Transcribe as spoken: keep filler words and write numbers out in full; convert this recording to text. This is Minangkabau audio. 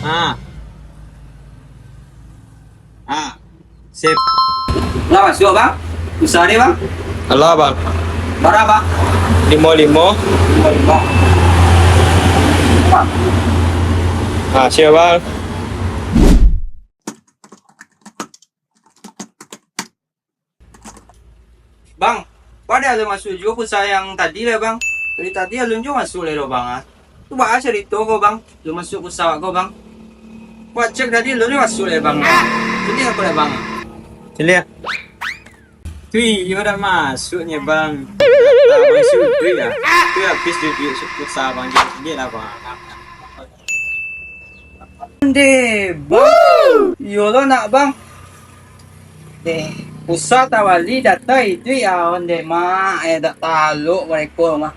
Ah. Ah. Sip. Lah masuak, Bang? Pulsa tadi, Bang? Alah, Bang. Bara, Bang? Limo limo. Limo limo. Bang. Ah, siap, Bang. Bang, pado alun masuak juo pulsa yang tadi lai, Bang. Dari tadi alun juo masuak lai doh, Bang, ah. Tu baa carito ko, Bang? Alun masuak pulsa ko, Bang. Wak cek tadi alun juo masuak lai, Bang. Caliak ko lai, Bang. Caliak. Tu iyo dak masuaknyo, Bang. Dak masuak tu yo. Tu habis duit pulsa, Bang. Caliak lah, Bang. Ndeh, Bang. Iyo lo nak, Bang. Deh, pulsa tabali data itu ya, ondeh, Mak. Eh, dak talok mereka mah.